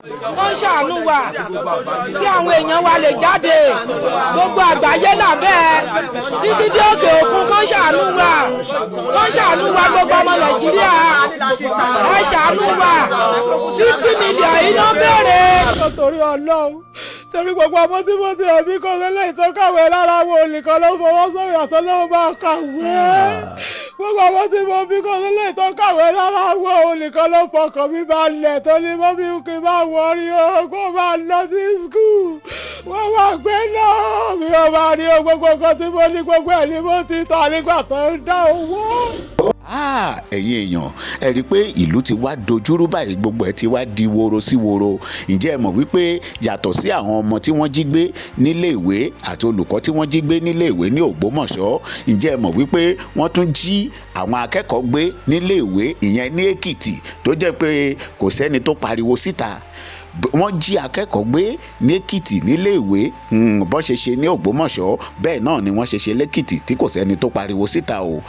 Kán ṣàánú wa kí àwọn èèyàn wa lè jáde. Gbogbo àgbáyé làbẹ́ títí dé òkè òkun. Kán ṣàánú wa, kán ṣàánú wa. Gbogbo ọmọ Nàìjíríà, ẹ ṣàánú wa. 50 million iná béèrè. Torí Ọlọ́run, torí gbogbo ọmọ tí mo ti ẹ̀mí kan lẹ́yìn tó kàwé lára wo nìkan ló fọwọ́ sórí àtọ́lọ́wọ́ máa kàwé. Gbogbo ọmọ tí mo bí kan lẹ́yìn tó kàwé lára wo nìkan ló fọkàn mi balẹ̀, tó ní mọ́ mi kí n máa wọrí o, kó máa lọ sí school. Wọ́n wá gbé náà mi ò máa rí o. Gbogbo nǹkan tí mo ní, gbogbo ẹ̀ ni mo ti ta nígbà tó ń dá owó. Ẹ̀yin èèyàn, ẹ rí i pé ìlú ti wá dojúrú báyìí, gbogbo ẹ̀ ti wá di woro sí woro. Ǹjẹ́ ẹ mọ̀ wípé yàtọ̀ sí àwọn ọmọ tí wọ́n jí gbé nílé ìwé àti olùkọ́ tí wọ́n jí gbé nílé ìwé ní Ògbómọ̀ṣọ́, ǹjẹ́ ẹ mọ̀ wípé wọ́n tún jí àwọn akẹ́kọ̀ọ́ gbé nílé ìwé, ìyẹn ní Èkìtì, tó jẹ́ pé kò sẹ́ni tó pariwo síta? Wọ́n jí akẹ́kọ̀ọ́ gbé ní Èkìtì nílé ìwé. Bọ́n ṣe ṣe ní Ògbómọ̀ṣọ́, bẹ́ẹ̀ náà ni wọ́n ṣe ṣe lẹ́kìtì tí kò sẹ́ni tó pariwo síta o.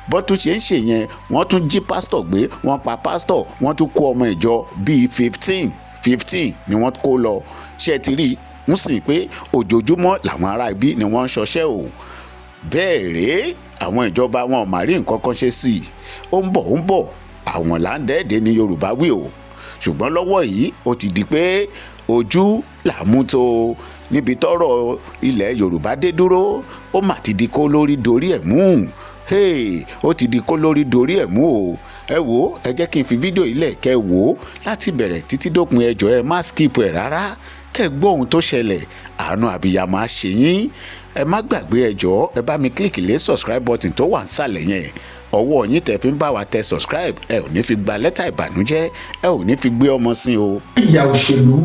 Bọ́n tún ṣe ń ṣe yẹn, wọ́n tún jí pásítọ̀ gbé, wọ́n pa pásítọ̀, wọ́n tún kó ọmọ ìjọ bíi 15 15 ni wọ́n kó lọ. Ṣé ti rí ń sìn pé ojoojúmọ́ làwọn ará ibi ni wọ́n ń ṣọṣẹ́ o? Bẹ́ẹ̀ rèé, àwọn ìjọba wọn ò má rí nǹkan kan ṣe sí i. Ó ń bọ̀, ó ń bọ̀, àwọn là ń dẹ́ẹ̀dẹ́ ní Yorùbá wí o. Ṣùgbọ́n lọ́wọ́ yìí, ó ti di pé ojú là mú tó níbi tọ́rọ̀ ilẹ̀ Yorùbá dé dúró. Ó mà ti di kó lórí dorí ẹ̀ mú. Ó ti di kó lórí dorí ẹ̀ mú o. Ẹ wò ó, ẹ jẹ́ kí n fi fídíò yìí lẹ̀ kẹ́ wò ó láti bẹ̀rẹ̀ títí dópin. Ẹ jọ̀ọ́, ẹ má skip ẹ̀ rárá, kẹ́ gbọ́ ohun tó ṣẹlẹ̀. Àánú àbíyamọ á ṣe yín. Ẹ má gbàgbé, ẹ jọ̀ọ́, ẹ bá mi click lé subscribe button tó wà nísàlẹ̀ yẹn. Ọwọ́ yín tẹ̀ fi ń bá wa tẹ subscribe, ẹ ò ní fi gba lẹ́tà ìbànújẹ́, ẹ ò ní fi gbé ọmọ sí o. Ìyà òṣèlú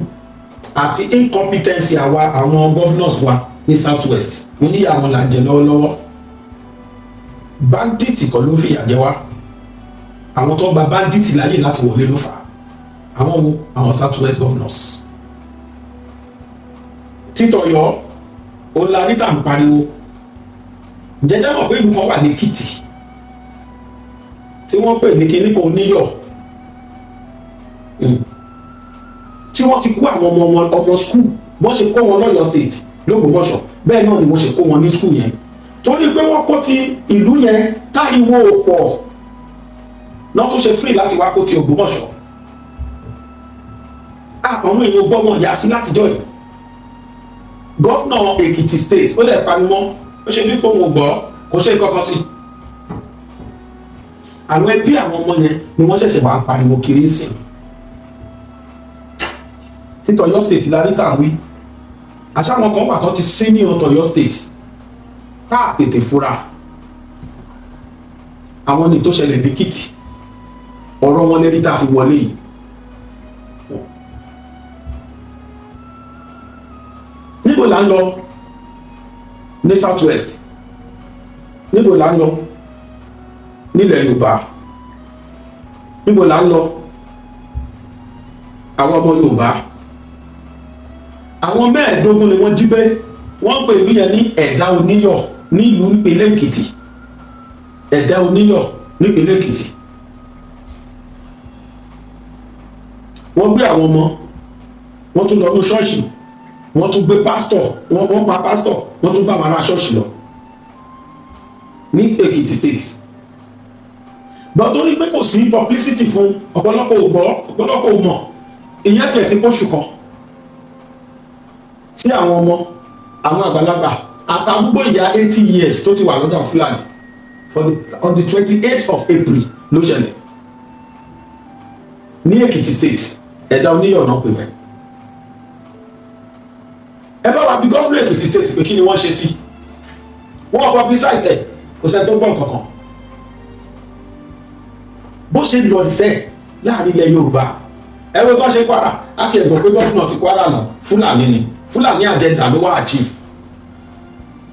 àti incompetency àwa àwọn governors wa ní South West, mo ní àwọn là ń jẹ lọ́wọ́lọ́wọ́. Bandit kọ́ ló fìyà jẹ wá, àwọn tó ń gba bandit láyè láti wọlé ló fà á. Àwọn wo? Àwọn South West governors. Títọ̀yọ́ òun la níta ń pariwo. Jẹjẹ mọ̀ pé ìlú kan wà lẹ́kìtì tí wọ́n pè ní kinní kan oníyọ̀, tí wọ́n ti kó àwọn ọmọ wọn, ọmọ school. Wọ́n ṣe kó wọn lọ́yọ̀ State lÓgbómọ̀ṣọ́, bẹ́ẹ̀ náà ni wọ́n ṣe kó wọn ní school yẹn, torí pé wọ́n kó ti ìlú yẹn táriwo pọ̀ náà tún ṣe free láti wá kó ti Ògbómọ̀ṣọ́. Àwọn èèyàn gbọ́ wọn yà sí látijọ́ yìí. Governor Èkìtì State, ó dẹ̀ pariwo, ó ṣe bí pé òun ò gbọ́, kò ṣe nǹkan kan sí. Àwọn ẹbí àwọn ọmọ yẹn ni wọ́n ṣẹ̀ṣẹ̀ wá pariwo kiri sí. Títọ̀ Ọ̀yọ́ State la rí tà ń wí. Àṣà àwọn kan wà tó ti senior tọ̀yọ́ State tá a tètè fura. Àwọn ní tó ṣẹlẹ̀ lẹ́kìtì, ọ̀rọ̀ wọn lérí tá a fi wọlé yìí. Níbo là ń lọ ní South West? Níbo là ń lọ nílẹ̀ Yorùbá? Níbo là ń lọ, àwọn ọmọ Yorùbá? Àwọn 15 ni wọ́n jí gbé. Wọ́n pè ìlú yẹn ní Ẹ̀dá Oníyọ̀ nílùú ìpínlẹ̀ Èkìtì. Ẹ̀dá Oníyọ̀ nípínlẹ̀ Èkìtì. Wọ́n gbé àwọn ọmọ, wọ́n tún lọ ní ṣọ́ọ̀ṣì, wọ́n tún gbé pásítọ̀, wọ́n pa pásítọ̀, wọ́n tún bá àwọn ará ṣọ́ọ̀ṣì lọ ní Èkìtì State. Gbọ́n torí pé kò sí publicity fún, ọ̀pọ̀lọpọ̀ ò gbọ́, ọ̀pọ̀lọpọ̀ ò mọ̀. Ìyẹn tiẹ̀ ti pọ̀ṣù kan tí àwọn ọmọ, àwọn àgbàlagbà àtàgbò ìyá 80 years tó ti wà lọ́dọ̀ Fúlàní on the 28th of April ló ṣẹlẹ̀ ní Èkìtì State. Ẹ̀dá Oníyọ̀ náà pè bẹ́ẹ̀. Ẹ bá wa bí governor Èkìtì State pé kí ni wọ́n ṣe sí. Wọ́n publicize ẹ̀, kò sẹ́ni tó gbọ́ nǹkan kan. Bó ṣe lọ nìṣẹ́ láàrin ilẹ̀ Yorùbá, ẹ̀rọ tó ṣe Kwara láti ẹ̀gbọ́n pé governor ti Kwara náà Fúlàní ni, Fúlàní agenda ló wá achieve.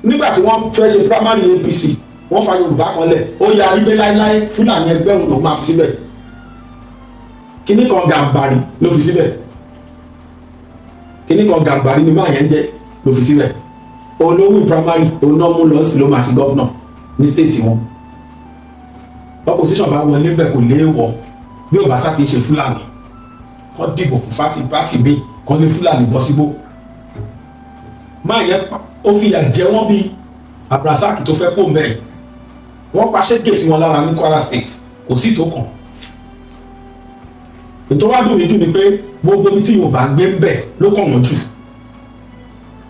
Nígbà tí wọ́n fẹ́ ṣe primary APC, wọ́n fa Yorùbá kan lẹ̀, ó yarí pé láéláé, Fúlàní ẹgbẹ́ òun ló máa fi síbẹ̀. Kíní kan Gàmbàrí ló fi síbẹ̀, kíní kan Gàmbàrí ni máa yẹn jẹ́ ló fi síbẹ̀. Olówó primary òun náà mú lọ sí ló máa ṣe governor ní state wọn. Opposition bá wọlé bẹ̀, kò léèwọ̀ bí ò bá sá ti ṣe Fúlàní. Kán dìbò fún fati party míì, kán lé Fúlàní bọ́ síbò. Máa yẹ ó fìyà jẹ wọ́n bíi Abdulrasaq tó fẹ́ kó mẹ́rin. Wọ́n paṣẹ́ gèsì wọn lára ní Kwara State, kò sí tó kàn. Ètò wa dùn mí jù ni pé gbogbo ibi tí Yorùbá ń gbé ń bẹ̀ ló kàn wọ́n jù.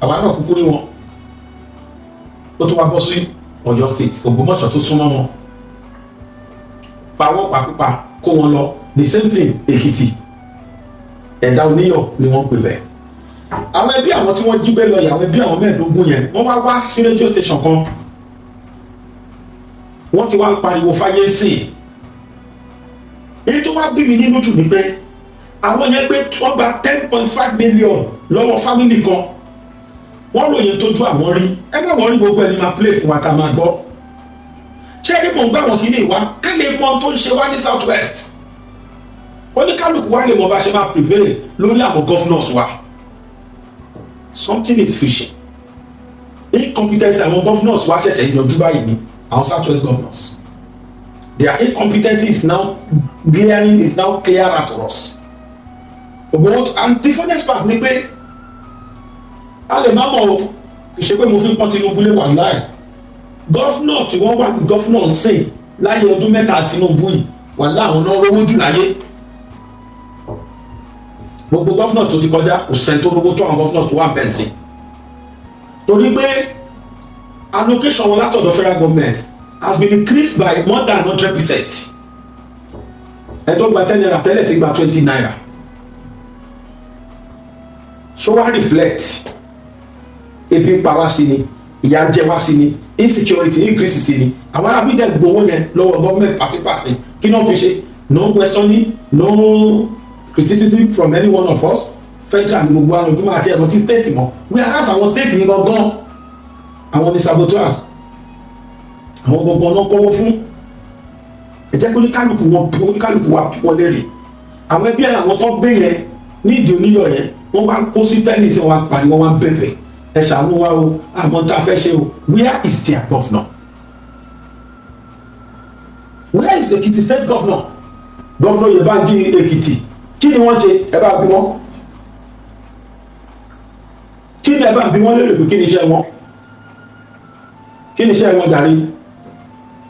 Àwa náà kúkú rí wọn. Ó tún wá bọ́ sí Ọ̀yọ́ State, Ògbómọ̀ṣọ́ tó súnmọ́ wọn, pawọ́ pàpípa kó wọn lọ. The same thing Èkìtì, Ẹ̀dá Oníyọ̀ ni wọ́n ń pè bẹ́ẹ̀. Àwọn ẹbí àwọn tí wọ́n jí gbé lọ yìí, àwọn ẹbí àwọn 15 yẹn, wọ́n wá wá sí radio station kan. Wọ́n ti wá ń pariwo fáyé sí i. Èyí tó wá bí mi nínú jù ni pé àwọn yẹn pé wọ́n gba 10.5 million lọ́wọ́ family kan. Wọ́n ròyìn tójú àwọn rí. Ẹ má wọ́n rí gbogbo ẹni máa play fún wa tá a máa gbọ́. Ṣé ẹni mò ń gbà wọ́n kí ní ìwá ká lè mọ ohun tó ń ṣe wá ní South West, oníkálukú wa lè mọ bá ṣe máa prevail lórí àwọn governors wa. Something is fishy. Incompetence àwọn governors wa ṣẹ̀ṣẹ̀ yọjú báyìí ni. Àwọn South West governors, their incompetence is now glaring, is now clearer to us. But and the funniest part ni pé a lè má mọ̀ o, kì í ṣe pé mo fi ń pọ́n Tinubu lé wà láì. Governor tí wọ́n wà ní governor ń sìn láyé ọdún 3 Tinubu yìí wà láwọn náà rówó jù láyé. Gbogbo governors tó ti kọjá, kò sẹ́ni tó rówó tó àwọn governors tó wà bẹ́ẹ̀ sí, torí pé allocation wọn látọ̀dọ̀ federal government has been increased by more than 100%. Ẹ tó gba ₦10 tẹ́lẹ̀ ti gba ₦20. So wá reflect, ebi ń pa wá sí ni, ìyà ń jẹ wá sí ni, insecurity increase sí ni. Àwọn arábí dẹ̀ gbowó yẹn lọ́wọ́ government pàṣípàṣí. Kí náà fi ṣe? No questioning, no criticism from any one of us. Federal ní gbogbo àwọn ojúmọ́ àti ẹ̀rọ tí state mọ̀, whereas àwọn state yìí gangan, àwọn ní saboteurs, àwọn gbogbo ọ̀nà kọ́wọ́ fún. Ẹ jẹ́ kó ní kálukú wọn, kó ní kálukú wa wọ́n léèrè. Àwọn ẹbí àwọn tó gbé yẹn ní ìdí oníyọ̀ yẹn, wọ́n wá kó sí tẹ́nìsì, wọn wá pariwo, wọn wá bẹ̀bẹ̀, "Ẹ ṣàánú wa o, àmọ́ tá a fẹ́ ṣe o." Where is their governor? Where is Ekiti State governor? Governor Yebanji Ekiti, kí ni wọ́n ṣe? Ẹ bá bí wọ́n. Kí ni? Ẹ bá bí wọ́n lérè pé kí ni iṣẹ́ wọn? Kí ni iṣẹ́ wọn jàre?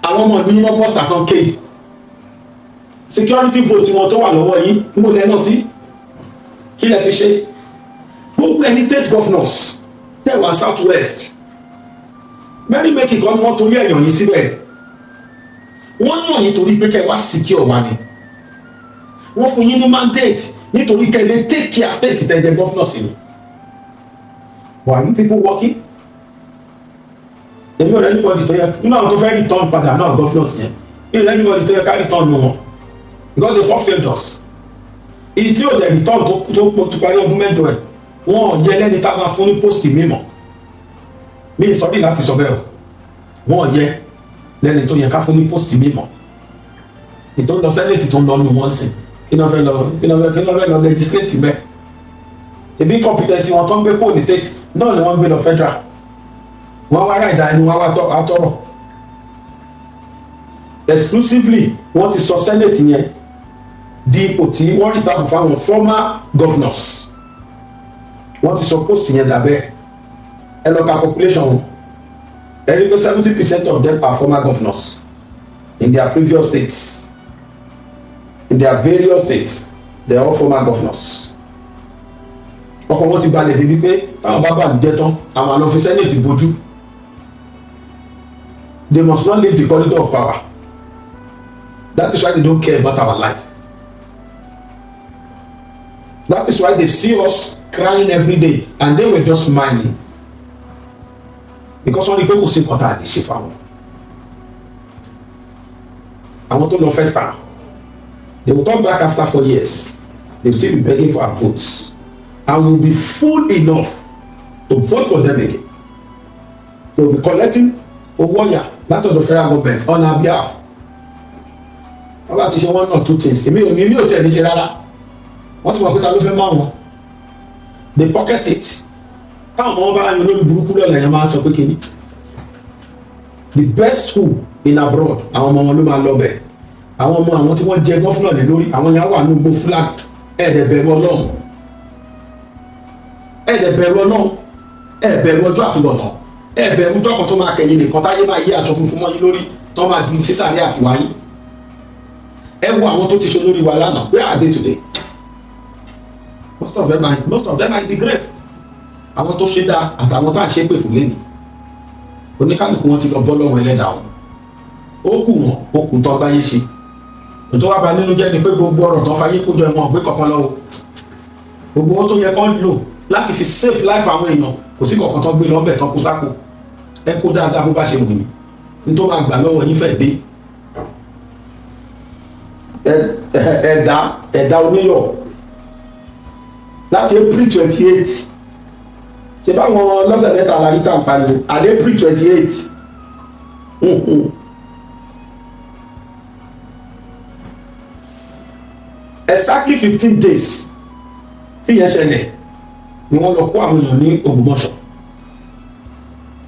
Àwọn ọmọ ìlú yín wọ́n bọ́ sàtàn kéè. Security vote wọn tó wà lọ́wọ́ yín, ń bò lẹ́nà sí? Kí lẹ fi ṣe? Gbogbo ẹni state governors tẹ̀wá South West, merry making kan ni wọ́n torí ẹ̀yàn yín síbẹ̀. Wọ́n yàn yín torí pé kẹ́ ẹ wá secure wa ni. Wọ́n fún yín ní mandate nítorí kẹ́ ẹ lè take care state tẹ̀ jẹ́ governor sí ni. But are you people working? Èmi ò rẹ́ anybody tó yẹ nínú àwọn tó fẹ́ return padà náà, governors yẹn, mi ò rẹ́ anybody tó yẹ ká return nù wọn, because they failed us. Èyí tí ò dẹ̀ return tó parí ọdún 8 ẹ̀, wọn ò yẹ lẹ́ni tá a máa fún ní post mímọ́. Mi ì sọ́rí láti sọ bẹ́ẹ̀ o, wọn ò yẹ lẹ́ni tó yẹ ká fún ní post mímọ́. Ètò ń lọ senate, tó ń lọ nù wọ́n sìn, kí náà fẹ́ lọ, kí náà fẹ́ lọ legislate bẹ́ẹ̀? Ṣebí competency wọn tó ń gbé kúrò ní state náà ni wọ́n ń gbé lọ federal. Wọ́n wá ráìdá ẹnu wọn wá tọrọ exclusively. Wọ́n ti sọ senate yẹn di ipò tí wọ́n reserve fáwọn former governors. Wọ́n ti sọ post yẹn dàbẹ́. Ẹ lọ ka population wọn, ẹ rí pé 70% of them are former governors in their previous states, in their various states. They are all former governors. Ọkọ̀ wọn ti balẹ̀ débi pé táwọn bá bàlùjẹ́ tán, àwọn àlọ́ fi senate bójú. They must not leave the corridor of power. That is why they don't care about our life. That is why they see us crying every day and they were just smiling, because wọ́n rí pé kò sí nǹkan tá a lè ṣe fáwọn. Àwọn tó lọ first time, they will come back after 4 years, they will still be begging for our votes and will be fool enough to vote for them again. They will be collecting owó ọ̀yà látọ̀dọ̀ federal government on our behalf. Wọ́n bá ti ṣe one or two things, èmi ò ní ò tẹ̀ ní ṣe rárá. Wọ́n ti mọ̀ pé ta ló fẹ́ máa wọn. They pocket it. Táwọn ọmọ bá yan olórí burúkú lọ́la yẹn, máa sọ pé kíní the best school in abroad, àwọn ọmọ wọn ló máa lọ bẹ̀. Àwọn ọmọ àwọn tí wọ́n jẹ governor lé lórí, àwọn yẹn wà ní gbogbo Fúlàní. Ẹ dẹ̀ bẹ̀rù Ọlọ́run, ẹ dẹ̀ bẹ̀rù Ọlọ́run, ẹ bẹ̀rù ọjọ́ àtúbọ̀tán, ẹ bẹ̀rù ọjọ́ kan tó máa kẹ̀yìn nìkan, táyé máa yí aṣọ funfun mọ́ yín lórí, tó máa ju sísàlẹ̀ àtiwáyé. Ẹ wo àwọn tó ti ṣe olórí wa lánàá, where are they today? Most of them are in the grave. Àwọn tó ṣe dáa àtàwọn tá à ń ṣe pè fún lẹ́nu, oníkálukú wọn ti lọ bọ́ lọ́wọ́ ẹlẹ́dàá wọn. Ó kù wọn, ó kù tó báyé ṣe. Ètò wa bà nínú jẹ́ ni pé gbogbo ọ̀rọ̀ tó fayé kójọ, ẹ̀wọ̀n ògbé kankan lọ́wọ́. Gbogbo owó tó yẹ kán lò láti fi save life àwọn èèyàn, kò sí kankan tó gbé lọ́bẹ̀ tó kú sápò. Ẹ kó dáadáa bó bá ṣe wù yín, ní tó máa gbà lọ́wọ́ yín fẹ́ dé. Ẹ̀dá oníyọ̀, láti April 28, ṣe báwọn lọ́sẹ̀ 3 la rí tá à ń pariwo àdé April 28. Exactly 15 days tí yẹn ṣẹlẹ̀ ni wọ́n lọ kó àwọn èèyàn ní Ògbómọ̀ṣọ́.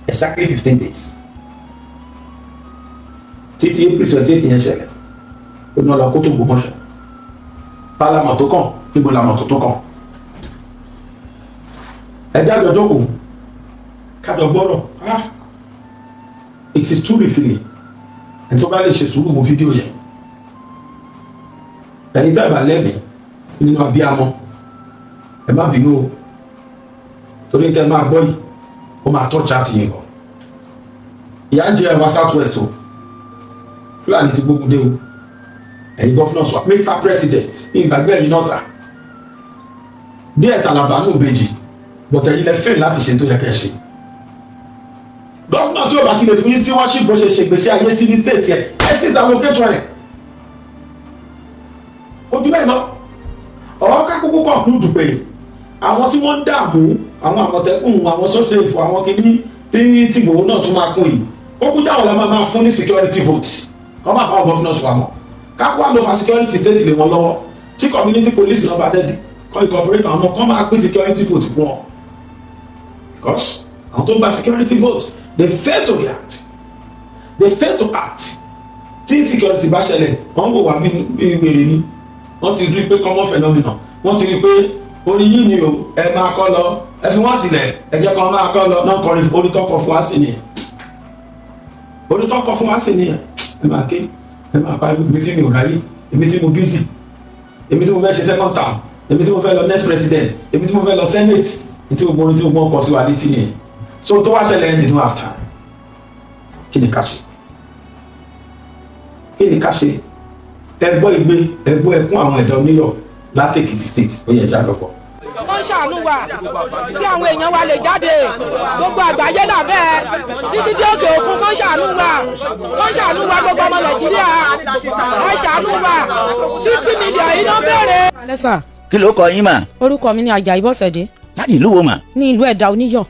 Exactly 15 days títí April 28 yẹn ṣẹlẹ̀, ó ní wọ́n lọ kó tó Ògbómọ̀ṣọ́. Tálámọ̀ tó kàn níbo làmọ̀ tó tó kàn? Ẹjẹ́ àjọ jókòó, kájọ gbọ́rọ̀. Ah, it is too revealing. Ẹni tó bá lè ṣe sùúrù wo fídíò yẹn, ẹni tá ẹ bá lẹ́mìí nínú abíamọ, ẹ má bínú o, torí tẹ máa gbọ́ yìí, ó máa tọ́ chat yìí kọ. Ìyà ń jẹ ẹwà South West o. Fúlàní ti gbógun dé o. Ẹ̀yin governor sọ, Mr President, ní ìgbàgbé ẹ̀yin náà sà díẹ̀ tàlàbà nù bèjì, but ẹ̀yin lẹ fail láti ṣe tó yẹ kẹ́ ṣe. Governor tí o bá ti lè fún yín stewardship, bó ṣe ṣègbésí ayé sí ní state yẹn, ẹ sì allocation ẹ̀ ojú bẹ́ẹ̀ lọ. Ọ̀rọ̀ kákókó conclude pé àwọn tí wọ́n ń dààmú, àwọn Àmọ̀tẹ́kùn, àwọn sọ́sẹ̀fù, àwọn kìíní tí Ìgbòho náà tún máa kún yìí, ó kú dáwọn la máa máa fún ní security vote, kọ́ máa fáwọn governors wa mọ́, kákó wà ló fa security state lé wọn lọ́wọ́. Tí community police náà bá dẹ́dẹ̀ kọ́ incorporate àwọn ọmọ kan, máa pín security vote fún wọn, because àwọn tó gba security vote, they fail to react, they fail to act. Tí insecurity bá ṣẹlẹ̀, wọ́n wò wá bí wèrè ni. Wọ́n ti rí pé common phenomenon, wọ́n ti rí pé orin yìí ni o, ẹ máa kọ́ lọ, ẹ fi wọ́n sílẹ̀, ẹ jẹ́ kó máa kọ́ lọ náà. Kọrin orin tó kọ fún wa sí nìyẹn, orin tó kọ fún wa sí nìyẹn. Ẹ máa ké, ẹ máa pariwo. Èmi tí mi ò ráyè, èmi tí mo busy, èmi tí mo fẹ́ ṣe second term, èmi tí mo fẹ́ lọ next president, èmi tí mo fẹ́ lọ senate, ní tí gbogbo orin tí gbogbo wọn kọ sí wa létí nìyẹn. So tó wá ṣẹlẹ̀ ẹ̀, they don't have time. Kí ni ká ṣe? Kí ni ká ṣe? Ẹ gbọ́ igbe, ẹ gbọ́ ẹkún àwọn ẹ̀dá oníyọ̀ láti Èkìtì State. Ó yẹ ẹja lọ́pọ̀. Kán ṣàánú wa kí àwọn èèyàn wa lè jáde. Gbogbo àgbáyé làbẹ́ títí dé òkè òkun, kán ṣàánú wa, kán ṣàánú wa. Gbogbo ọmọ Nàìjíríà, ẹ ṣàánú wa. 50 million yìí ló ń béèrè. Lẹ́sà. Kí ló kọ yín mà? Orúkọ mi ni Àjàyí Bọ́sẹ̀dé. Láti ìlú wo mà? Ní ìlú Ẹ̀dá Oníyọ̀.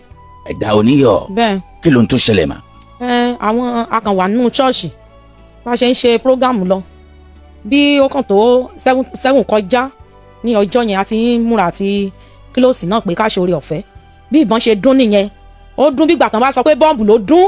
Ẹ̀dá Oníyọ̀? Bẹ́ẹ̀. Kí ló ń tó ṣẹlẹ̀ mà? Ẹ àwọn akànwà nínú ṣọ́ọ̀ṣì, bá a ṣe ń ṣe program lọ, bí ó kàn tó 7:07 kọjá ní ọjọ́ yẹn, a ti ń múra àti close náà pé ká ṣe oore ọ̀fẹ́. Bí ìbọn ṣe dún nìyẹn. Ó dún bí gbàtàn bá sọ pé bọ́ǹbù ló dún.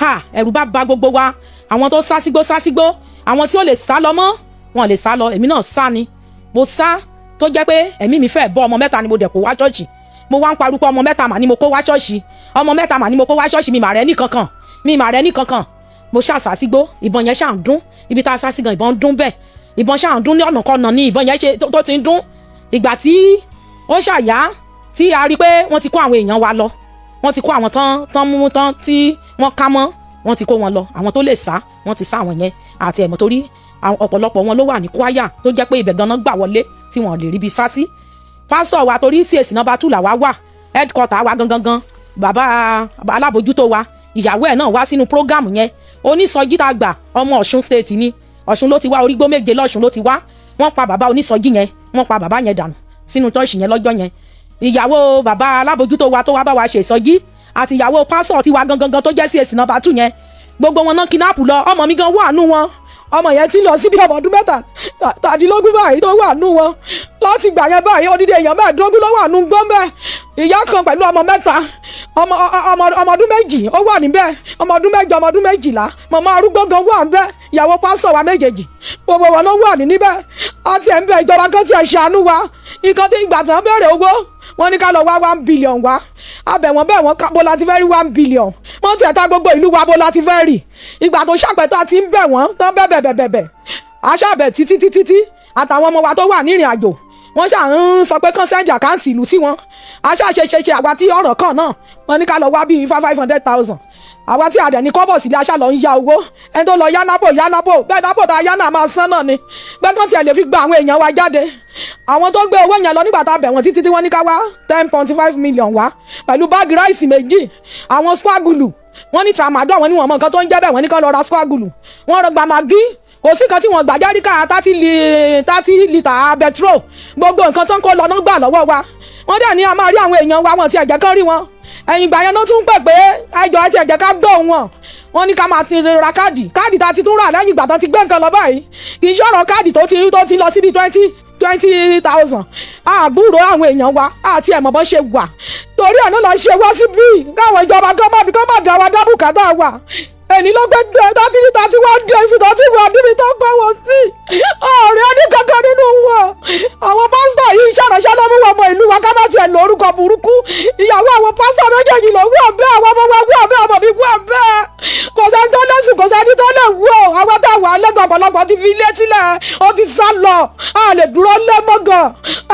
Ha, ẹ̀rù bá ba gbogbo wa. Àwọn tó sá sígbó sá sígbó, àwọn tí ó lè sá lọ mọ́ wọn lè sá lọ. Èmi náà sá ni, mo sá tó jẹ́ pé ẹ̀mí mi fẹ́ bọ́. Ọmọ mẹ́ta ni mo dẹ̀ kó wá ṣọ́ọ̀ṣì. Mo wá ń parúkọ, ọmọ mẹ́ta mà ni mo kó wá ṣọ́ọ̀ṣì, ọmọ mẹ́ta mà ni mo kó wá ṣọ́ọ̀ṣì. Mi mà rẹ́ nìkankan, mi mà rẹ́ nìkankan. Mo ṣàṣà sígbó, ìbọn yẹn ṣà ń dún. Ibi tá a sá sí gan, ìbọn ń dún bẹ́ẹ̀. Ìbọn ṣà ń dún ní ọ̀nà kan náà ní ìbọn yẹn ṣe tó ti ń dún. Ìgbà tí ó ṣàyà tí a rí i pé wọ́n ti kó àwọn èèyàn wa lọ, wọ́n ti kó àwọn tán tán mú tán tí wọ́n ká mọ́, wọ́n ti kó wọn lọ. Àwọn tó lè sá, wọ́n ti sá àwọn yẹn àti ẹ̀mọ́, torí ọ̀pọ̀lọpọ̀ wọn ló wà ní kwaya tó jẹ́ pé ibẹ̀ ganan gbà wọlé tí wọ́n lè ríbi sá sí. Pásọ̀ wa, torí CAC number 2 làwa wà, headquarter wa gangan gan, bàbá alábòjútó wa, ìyàwó ẹ̀ náà wá sínú program yẹn. Onísọjí tá a gbà, ọmọ Ọ̀ṣun State ni, Ọ̀ṣun ló ti wá, Orígbó Méje lọ́ṣun ló ti wá. Wọ́n pa bàbá onísọjí yẹn, wọ́n pa bàbá yẹn dànù sínú church yẹn lọ́jọ́ yẹn. Ìyàwó bàbá alábòjútó wa tó wá bá wa ṣe ìsọjí àti ìyàwó pásọ̀ tiwa gangan gan tó jẹ́ CAC number 2 yẹn, gbogbo wọn náà kidnap lọ. Ọmọ mi gan wà nù wọn. Ọmọ yẹn ti lọ síbi ọmọ ọdún 17 báyìí tó wà nù wọn. Láti gbà yẹn báyìí, odidi èèyàn 15 ló wà nù gbọ́nbẹ́. Ìyá kan pẹ̀lú ọmọ mẹ́ta, ọmọ ọmọ ọmọ ọdún 2 ó wà níbẹ̀, ọmọ ọdún 8, ọmọ ọdún 12, màmá arúgbó gan wà níbẹ̀, ìyàwó pásọ̀ wa méjèèjì, gbogbo wọn ló wà ní níbẹ̀. Àti ẹ̀ ń bẹ ìjọba kan tí ẹ̀ ṣàánú wa. Nǹkan tí ìgbà tán béèrè owó, wọ́n ní ká lọ wá 1 billion wá. Abẹ̀ wọ́n bẹ̀ wọ́n, bó la ti fẹ́ rí 1 billion? Wọ́n tiẹ̀ ta gbogbo ìlú wa, bó la ti fẹ́ rí? Ìgbà tó ṣàpẹ̀tà ti ń bẹ̀ wọ́n tán, bẹ̀ bẹ̀ bẹ̀ bẹ̀, aṣáàbẹ̀ títí títí tí àtàwọn ọmọ wa tó wà nírìn àjò, wọ́n ṣà ń sọ pé kán send account ìlú sí wọn. Aṣáṣe ṣe ṣe, àwa tí ọ̀ràn kan náà, wọ́n ní ká lọ wá bíi 500,000. Àwa tí àdẹ̀ ní kọ́bọ̀ sílé, aṣá lọ ń ya owó. Ẹni tó lọ yá nápò, yá nápò bẹ́ẹ̀, nápò tá a yá náà máa san náà ni pé kán tiẹ̀ lè fi gba àwọn èèyàn wa jáde. Àwọn tó gbé owó yẹn lọ, nígbà tá a bẹ̀ wọ́n títí tí wọ́n ní ká wá 10.5 million wá pẹ̀lú báàgì rice méjì, àwọn squagulu, wọ́n ní tramadol, wọ́n ní wọ́n mọ nǹkan tó ń jẹ́ bẹ́ẹ̀, wọ́n ní kán lọ ra squagulu, wọ́n rọ gba Maggi, kò sí nǹkan tí wọ́n gbà, járíkà 30 litre petrol, gbogbo nǹkan tó ń kó lọ náà gbà lọ́wọ́ wa. Wọ́n dẹ̀ ní a máa rí àwọn èèyàn wa, wọn ti ẹ̀jẹ̀ kan rí wọn. Ẹ̀yìn ìgbà yẹn ló tún pè pé ẹjọ́ ẹ ti ẹ̀jẹ̀ ká gbọ́ wọn. Wọ́n ní ká máa ti ra káàdì. Káàdì tá a ti tún rà lẹ́yìn ìgbà tó ti gbé nǹkan lọ báyìí, kì í ṣọ̀rọ̀ káàdì tó ti lọ síbi 20,000. Àbúrò àwọn èèyàn wa àti ẹ̀mọ̀ bọ́n ṣe wà, torí ẹ̀ náà la ṣe wá síbí, káwọn ìjọba kọ́ má dá wa dá bùkátà wa. Ẹni ló gbé 31 days tó ti wà níbi tó gbọ́ wọn sí, ọ̀rẹ́ ní kankan nínú wọn. Àwọn pásítọ̀ yìí ṣàránṣẹ́ ló mú wọn mọ ìlú wa, ká má tiẹ̀ lórúkọ burúkú. Ìyàwó àwọn pásítọ̀ méjèèjì ló wú ọ̀bẹ, àwọn ọmọ wa wú ọ̀bẹ, ọmọ mi wú ọ̀bẹ. Kò sẹ́ni tó lẹ́sùn, kò sẹ́ni tó lè wú o. Àwọn táwọn alẹ́gàn ọ̀pọ̀lọpọ̀ ti fi ilé sílẹ̀, ó ti sá lọ, a lè dúró lé mọ́gàn.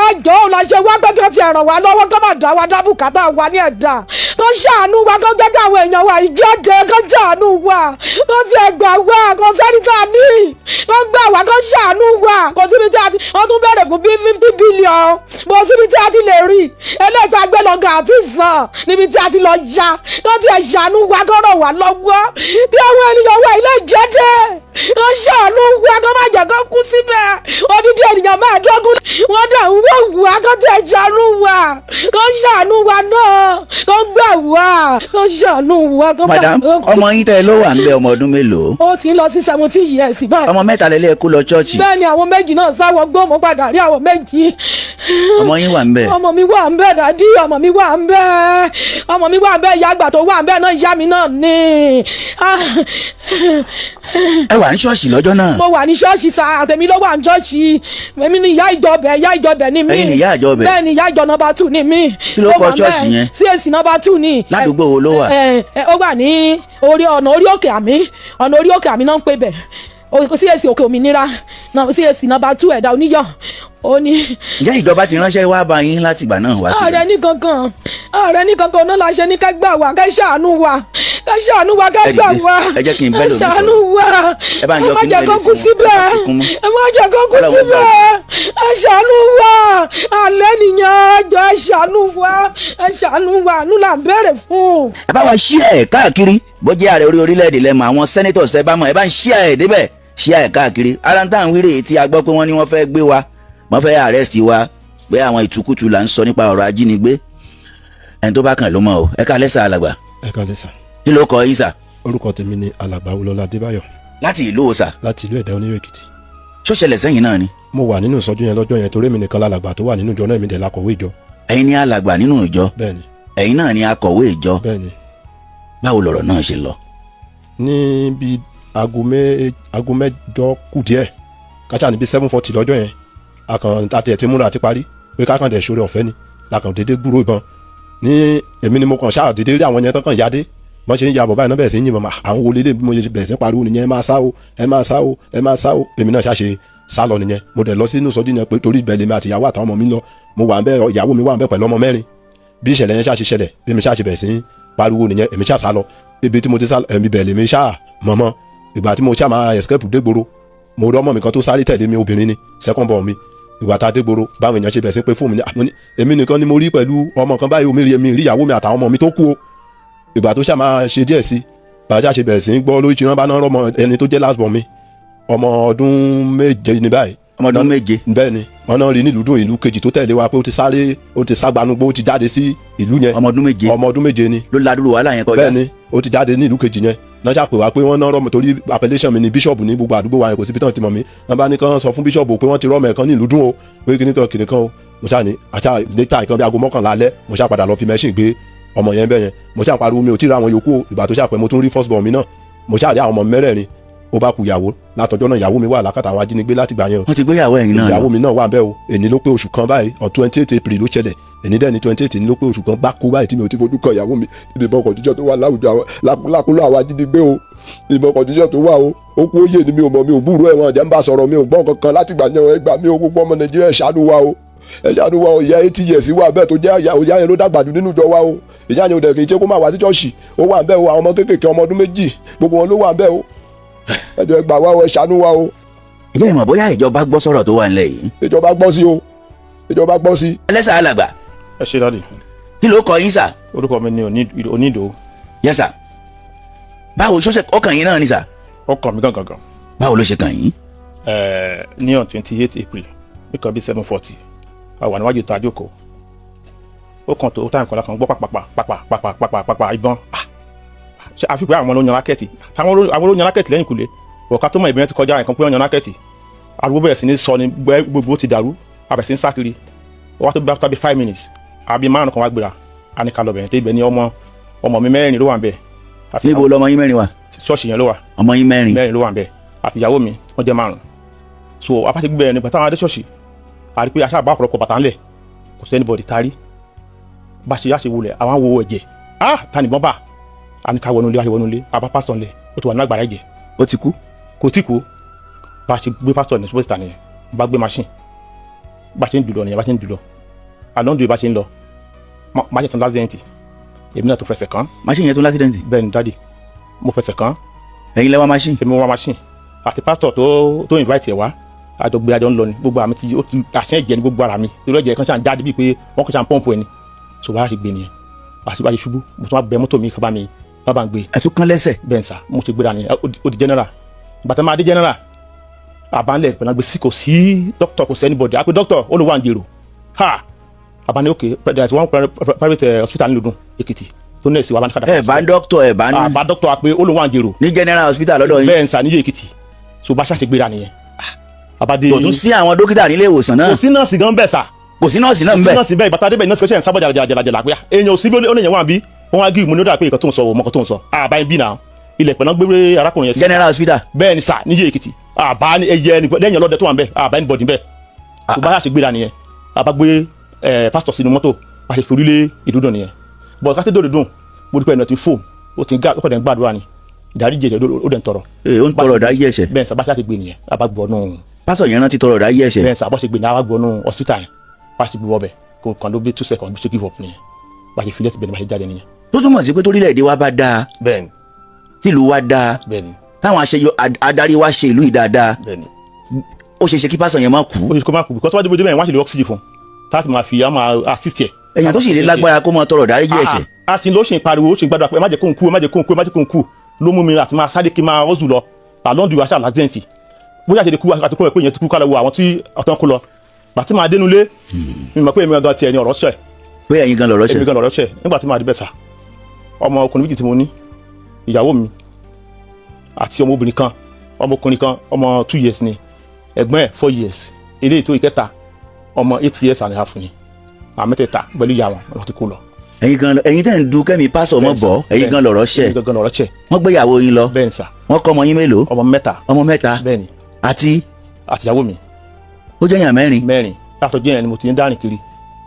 Ẹjọ́ òun la ṣe wá pé kí wọ́n ti ràn wá lọ́wọ́, kó má dá wa dá bùkátà wa ní ẹ̀dá, kó ṣàánú wa, kó jẹ́ kí àwọn èèyàn wa ìjáde, kó ṣàánú wa, kó tiẹ̀ gbà wá. Kó sẹ́ni tá a ní, kó gbà wá, kó ṣàánú wa. Kò síbi tí a ti, wọ́n tún bẹ̀rẹ̀ fún bíi 50 billion, kò síbi tí a ti lè rí eléyìí tá a gbé lọ́gà àti sàn níbi tí a ti lọ ya. Kó tiẹ̀ ṣàánú wa, kó ràn wá lọ́wọ́, kí àwọn ènìyàn wa ilé ìjáde, kó ṣàánú wa, kó má jẹ́ kó kú síbẹ̀. Odidi ènìyàn 15 wọ́n dẹ̀ ń wò wá. Kó tiẹ̀ ṣàánú wa, kó ṣàánú wa náà, kó gbà wá, kó ṣàánú wa. Kó má. Madam, ọmọ yín tẹ́ ẹ ló wà ń bẹ, ọmọ ọdún mélòó? Ó ti ń lọ sí 17 years báyìí. Ọmọ mẹ́ta lẹ́lẹ́ kó lọ chọ́ọ̀chì? Bẹ́ẹ̀ ni, àwọn méjì náà sáwọ́ gbọ́mọ padà rí àwọn méjì. Ọmọ yín wà ń bẹ? Ọmọ mi wà ń bẹ, daddy, ọmọ mi wà ń bẹ, ọmọ mi wà ń bẹ. Ìyá àgbà tó wà ń bẹ náà, ìyá mi náà ní. Ẹ wà ní ṣọ́ọ̀ṣì lọ́jọ́ náà? Mo wà ní ṣọ́ọ̀ṣì sa, àtẹ̀mí ló wà ní ṣọ́ọ̀ṣì. Èmi ni ìyá ìjọ bẹ̀, ìyá ìjọ bẹ̀ ni mí. Ẹ̀yin ni ìyá ìjọ bẹ̀? Bẹ́ẹ̀ ni, ìyá ìjọ number 2 ni mí. Kí ló Mo kọ wà ń bẹ̀. ṣọ́ọ̀ṣì yẹn? CAC number 2 ni. Ládùúgbò wo ló wà? Ẹ ẹ, ó wà ní orí ọ̀nà orí òkè àmì, ọ̀nà orí òkè àmì náà ń pè bẹ̀. CAC òkè òmìnira, CAC number 2, ẹ̀dá oníyọ̀ ó ní. Ǹjẹ́ ìjọba ti ránṣẹ́ wá bá yín láti ìgbà náà wá Ààrẹ síbẹ̀? ní kankan, ààrẹ ní kankan náà la ṣe ní ká gbà wá, ká ṣàánú wa, ká ṣàánú wa, ká Ẹ gbà dìde. wá. Ẹ jẹ́ kí n bẹ́ Ẹ lómi ṣàánú sọ̀rọ̀. wa. Ẹ bá ń yọ Ẹ má kíní jẹ́ kó ẹni kú sí wọn. síbẹ̀. Ẹ bá fi kún mọ́. Ẹ má jẹ́ kó kú Ọlọ́run síbẹ̀. Ẹ ṣàánú wa, alẹ́ nìyẹn. Ẹjọ́, ẹ ṣàánú wa, ẹ ṣàánú wa, àánú là ń béèrè fún. Ẹ bá wa share ẹ̀ káàkiri. Bó jẹ́ ààrẹ orí orílẹ̀-èdè lẹ́mọ̀, àwọn senators ẹ bá mọ̀, ẹ bá ń share ẹ̀ débẹ̀, share ẹ̀ káàkiri. Ara ń tàn wíìrè tí a gbọ́ pé wọ́n ní wọ́n fẹ́ gbé wa, wọ́n fẹ́ arrest wa, pé àwọn ìtukùtù là ń sọ nípa ọ̀rọ̀ ajínigbé. Ẹni tó bá kàn ló mọ̀ o. Ẹ káalẹ́ sà, alàgbà. Ẹ káalẹ́ sà. Kí ló kọ yín, sà? Orúkọ tèmi ni Alàgbà Wọlọlá Adébáyọ̀. Láti ìlú wo, sà? Láti ìlú Ẹ̀dá Oníyọ̀ Èkìtì. Ṣó ṣẹlẹ̀ sẹ́yìn náà ni? Mo wà nínú ìsọjí yẹn lọ́jọ́ yẹn, torí èmi nìkan lálàgbà tó wà nínú ìjọ náà, èmi dẹ̀ lakọ̀wé ìjọ. Ẹ̀yin ni alàgbà nínú ìjọ? Bẹ́ẹ̀ni. Ẹ̀yin náà ni akọ̀wé ìjọ? Bẹ́ẹ̀ni. Báwo lọ̀rọ̀ náà ṣe lọ? Ní bí aago 8 kù díẹ̀ káṣá, ní bí 7:40 lọ́jọ́ yẹn, akàn àti ẹ̀ ti múra àti parí pé kákan dẹ̀ ṣoore ọ̀fẹ́ ni, làkàn dédé gbúrò ìbọn ní. Èmi ni mo kàn ṣáà dédé rí àwọn yẹn tán kàn yáde, wọ́n ṣe ń ya bọ̀ báyìí náà, bẹ̀rẹ̀ sí ń yìnbọn. Àwọn wo lélẹ̀? Bí mo ṣe bẹ̀rẹ̀ sí ń pariwo nìyẹn, "Ẹ máa sá o, ẹ máa sá o, ẹ máa sá o." Èmi náà ṣàṣe sá lọ nìyẹn. Mo dẹ̀ lọ sínú ìsọjí yẹn pé torí ibẹ̀ lèmi àti ìyàwó àtàwọn ọmọ mi lọ. Mo wà ń bẹ̀, ìyàwó mi wà ń bẹ̀ pẹ̀lú ọmọ mẹ́rin. Bí ìṣẹ̀lẹ̀ yẹn ṣáà ṣe ṣẹlẹ̀, bí mi ṣáà ṣe bẹ̀rẹ̀ sí ń pariwo nìyẹn, èmi ṣáà sá lọ. Ibi tí mo ti sá lọ, ẹ̀mí bẹ̀ lèmi ṣáà mọ̀mọ́. Ìgbà tí mo ṣáà máa escape dégboro, mo rí ọmọ mi kan tó sáré tẹ̀lé mi, obìnrin ni, second born mi. Ìgbà tá a dégboro, báwọn èèyàn ṣe bẹ̀rẹ̀ sí pé fóònù mi ní, àmọ́ ní èmi nìkan ni mo rí pẹ̀lú ọmọ kan báyìí, omi rí èmi rí ìyàwó mi àtàwọn ọmọ mi tó kú o. Ìgbà tó ṣáà máa ṣe díẹ̀ sí, bàjá ṣe bẹ̀rẹ̀ sí ń gbọ́ lórí tí wọ́n bá náà rọ́mọ ẹni tó jẹ́ last born mi, ọmọ ọdún 7 ní báyìí. Ọmọ ọdún 7? Bẹ́ẹ̀ ni, wọ́n náà rí nílùú dùn, ìlú kejì tó tẹ̀lé wa, pé ó ti sáré, ó ti ságbanugbó, ó ti jáde sí ìlú yẹn. Ọmọ ọdún 7? Ọmọ ọdún 7 ni. Ló ládùúrò wàhálà yẹn kọjá? Bẹ́ẹ̀ ni, ó ti jáde ní ìlú kejì yẹn. Náà ṣàpè wá pé wọ́n ná rọ́mọ, torí appellation mi ni bíṣọ̀bù ní gbogbo àdúgbò wa yẹn, kò síbi tán ti mọ̀ mí. Wọ́n bá ní kán sọ fún bíṣọ̀bù pé wọ́n ti rọ́mọ ẹ̀kan ní ìlú dún o, pé kíní kan kíní kan o. Mo ṣáà ní àṣà létà ìkan bí aago 11 alẹ́, mo ṣáà padà lọ fi machine gbé ọmọ yẹn bẹ́ẹ̀ yẹn. Mo ṣáà pariwo, mi ò tí ì ra àwọn yòókù o. Ìgbà tó ṣàpẹ́, mo tún rí first born mi náà. Mo ṣáà rí àwọn ọmọ mẹ́rẹ̀ẹ̀rin. Ó bá ku ìyàwó. Látọjọ́ náà, ìyàwó mi wà lákàtà àwọn ajínigbé látìgbà yẹn o. Wọ́n ti gbéyàwó ẹ̀yin náà lọ? Ìyàwó mi náà wà bẹ́ẹ̀ o. Èní ló pé oṣù kan báyìí, on 28 April ló ṣẹlẹ̀. Èní dẹ̀ ní 28 ní ló pé oṣù kan gbáko báyìí tí mi ò ti fojú kan ìyàwó mi. Ìbọn condition tó wà láwùjọ àwọn lákòlò àwọn ajínigbé o, ìbọn condition tó wà o. Ó kú óyè ni, mi ò mọ̀, mi ò gbúrò ẹ̀, wọn jẹ́ ń bá sọ̀rọ̀, mi ò gbọ́ kankan látìgbà yẹn o. Ẹ gbà mí o, gbogbo ọmọ Nàìjíríà, ẹ ṣàánú wa o, ẹ ṣàánú wa o. Ìyá 80 years wà bẹ́ẹ̀, tó jẹ́ ìyá yẹn ló dàgbà jù nínú ìjọ wa o. Ìyá yẹn ò dẹ̀ kì í ṣe kó máa wá sí ṣọ́ọ̀ṣì, ó wà bẹ́ẹ̀ o. Àwọn ọmọ kéékèèké, ọmọ ọdún 2, gbogbo wọn ló wà bẹ́ẹ̀ o. Ẹ jọ̀ọ́, ẹ gbà wá o, ẹ ṣàánú wa o. Ìjẹ́ ìmọ̀ bóyá ìjọba gbọ́ sọ̀rọ̀ tó wà nílẹ̀ yìí? Ìjọba gbọ́ sí o, ìjọba gbọ́ sí. Ẹlẹ́sà alàgbà. Ẹ ṣe, daddy. Kí ló kọ yín, sà? Orúkọ mi ni Onídò. Yes sà. Báwo ṣọ́ṣẹ́ ọkàn yín náà ni, sà? Ọkàn mi gangan gan. Báwo ló ṣe kàn yín? Ní on 28 April, nìkan bíi 7:40, a wà níwájú ìta àjókòó. Ó kàn tó táyà kan lákan gbọ́ pàpàpà pàpà pàpà pàpà ìbọn. Ah, ṣe àfi pé àwọn ló yan rákẹ́ẹ̀tì, àwọn ló yan rákẹ́ẹ̀tì lẹ́yìn kùlé ọ̀ká tó mọ̀. Ìbọn yẹn ti kọjá nǹkan pé wọ́n yan rákẹ́ẹ̀tì. Ariwo bẹ̀rẹ̀ sí ní sọ ni, gbogbo ti dàrú, a bẹ̀rẹ̀ sí ní sá kiri. Ó wá tó bí tàbí 5 minutes àbí 5 kan wá gbéra, a ní ká lọ bẹ̀rẹ̀ tó ibẹ̀ ní ọmọ ọmọ mi mẹ́rin ló wà ń bẹ̀. Níbo lọmọ yín mẹ́rin wà? Ṣọ́ọ̀ṣì yẹn ló wà. Ọmọ yín mẹ́rin? Mẹ́rin ló wà ń bẹ̀, àti ìyàwó mi, wọ́n jẹ́ márùn. So apáṣẹ gbígbẹ ẹni bàtà àwọn adé ṣọ́ọ̀ṣì, àrí pé aṣáà bá ọ̀pọ̀lọpọ̀ bàtà ńlẹ̀, kò sí anybody tarí bá ṣe yáṣe wulẹ̀. Àwọn wo ẹ̀jẹ̀, ah, ta nìbọn bá? A ní ká wọnú ilé, wá ṣe wọnú ilé, àbá pásítọ̀ ńlẹ̀, ó ti wà ní àgbàrá ẹ̀jẹ̀. Ó ti kú? Kò tí kú. Bá ṣe gbé pásítọ̀ ní ṣọ́ọ̀ṣì ta nìyẹn, bá gbé machine, bá ṣe ń dùlọ nìyẹn, bá ṣe ń dùlọ àlọ́ ń dùn, bá ṣe ń lọ, má ṣe tún l'accident, èmi náà tó fẹsẹ̀ kàn. Machine yẹn tún l'accident? Bẹ́ẹ̀ ni, daddy, mo fẹsẹ̀ kàn. Ẹ̀yin lẹ wá machine? Èmi wá machine àti pásítọ̀ tó invite ẹ̀ wá, àjọ gbé, àjọ ń lọ ni. Gbogbo àmì tí ó ti àṣẹ ẹ̀jẹ̀ ní gbogbo ara mi, torí ẹ̀jẹ̀ kan ṣàn jáde bíi pé wọ́n kàn ṣàn pọ́ǹpù ẹ̀ ni. So bá a ṣe gbé nìyẹn, bá a ṣe ṣubú, mo tún wá bẹ mọ́tò mi kaba mi bá ń gbé. Ẹ tún kán lẹ́sẹ̀? Bẹ́ẹ̀ sà, mo ṣe gbéra nìyẹn. Ó di general. Bàtà máa dé general, àbálẹ̀ pẹ̀lú àgbẹ̀ sí, kò sí doctor, kò sí anybody. Àpè doctor, ó ló wà ń jèrò ha. Àbáni ok, there is one private hospital nílùú Èkìtì tó nẹ́ẹ̀sì wa bá ní kàdà. Ẹ bá dókítà, ẹ bá ní. Àbá doctor, àpè ó ló wà ń jèrò. Ní general hospital lọ́dọ̀ yín? Bẹ́ẹ̀ sà, níyè Èkìtì. So bá ṣàṣe gbéra nìyẹn, àbádé. Kò tún sí àwọn dókítà nílé ìwòsàn náà? Kò sí nọ́ọ̀sì gan bẹ́ẹ̀ sà. Kò sí nọ́ọ̀sì náà ń Kò sí bẹ̀? nọ́ọ̀sì bẹ́ẹ̀. Bàtà débẹ̀, nọ́ọ̀sì kan ṣe ń sábọ̀ jàlàjàlà pé èèyàn ò sí bí ó lè yẹn wà bí wọ́n á gé ìmúni. Ó dà pé nǹkan tó ń sọ ò mọ nǹkan tó ń sọ. Àbá ń bí náà ilẹ̀ pẹ̀lú gbé arákùnrin yẹn sí. General hospital? Bẹ́ẹ̀ ni sà, níyè Èkìtì. Àbá ẹyẹ lẹ́yìn ọlọ́dẹ tó wà ń bẹ̀, àbá anybody ń bẹ̀. Tó bá ṣe gbéra nìyẹn, àbá gbé pásítọ̀ sínú mọ́tò, bá ṣe forí lé ìdúdùn nìyẹn. Bọ̀ ká tẹ́dọ̀ dùn, mo dúpẹ́, ẹnu ẹ̀ ti fò, ó ti ń gá, ó kọ̀ dẹ̀ ń gbàdúrà ni, ìdáríjì ẹ̀ṣẹ̀ ó dẹ̀ ń tọrọ. Ee, ó ń tọrọ ìdáríjì ẹ̀ṣẹ̀? Bẹ́ẹ̀ sà, bá ṣe gbé nìyẹn, àbá gbọ́ nù. Pásítọ̀ yẹn rántí tọrọ ìdáríjì ẹ̀ṣẹ̀? Bẹ́ẹ̀ sà, bá ṣe gbé ní, àbá gbọ́ nù hospital yẹn, bá ṣe gbé wọ́bẹ̀, kò kàn ló bí 2 seconds bí ṣe give up nìyẹn. Bá ṣe filẹ̀ síbẹ̀ ni, bá ṣe jáde nìyẹn. Tó túmọ̀ sí pé torílẹ̀-èdè wa bá dáa, Bẹ́ẹ̀ni. tìlú wa dáa, Bẹ́ẹ̀ni. táwọn aṣeyọ adarí wa ṣe ìlú yìí dáadáa, Bẹ́ẹ̀ni. ó ṣeé ṣe kí pásítọ̀ yẹn má kú. Ó ṣe kó má kú, because wájú bójú bẹ́ẹ̀ wọ́n á ṣe lè oxygen fún táàtì máa fi á máa assist ẹ̀. Èèyàn tó sì lè lágbára kó máa tọrọ ìdáríjì ẹ̀ṣẹ̀. A sì ló ṣe ń pariwo, ó ṣe ń gbàdúrà pé ẹ má jẹ́ kó ń kú, ẹ má jẹ́ kó ń kú, ẹ má jẹ́ kó ń kú. Ló mú mi àti máa sáré kí n máa rọ́ọ̀zù lọ àlọ́ndù aṣáà l'accident. Bóyá ṣe lè kú àti kúrò pé ìyẹn ti kú, ká lọ wo àwọn tí ọ̀tán kú lọ. Bàtí máa dénú lé mi, mọ̀ pé èmi gangan tiẹ̀ ní ọ̀rọ̀ ṣẹ̀. Pé ẹ̀yin gan lọ̀rọ̀ ṣẹ̀? Èmi gan lọ̀rọ̀ ṣẹ̀. Nígbà tí màá dé bẹ̀ sà, ọmọ ọkùnrin méjì tí mo ní, ìyàwó mi àti ọmọbìnrin kan, ọmọkùnrin kan, ọmọ 2 years ni, ẹ̀gbọ́n ẹ̀ 4 years, eléyìí tó ìkẹta, ọmọ 8 years and a half ni. Àwọn mẹ́tẹ̀ẹ̀ta pẹ̀lú ìyá wọn wọ́n ti kó lọ. Ẹ̀yin gan, ẹ̀yin tẹ́ ń du kẹ́mi pásítọ̀ mọ́ bọ̀, ẹ̀yin gan lọ̀rọ̀ ṣẹ̀? Èmi gangan lọ̀rọ̀ ṣẹ̀. Wọ́n gbé ìyàwó yín lọ? Bẹ́ẹ̀ sà. Wọ́n kọ́ ọmọ yín mélòó? Ọmọ mẹ́ta. Ọmọ mẹ́ta? Bẹ́ẹ̀ ni. Àti? Àtìyàwó mi. Ó jẹ́ èèyàn mẹ́rin? Mẹ́rin. Látọjọ́ yẹn ni mo ti ń dárìn kiri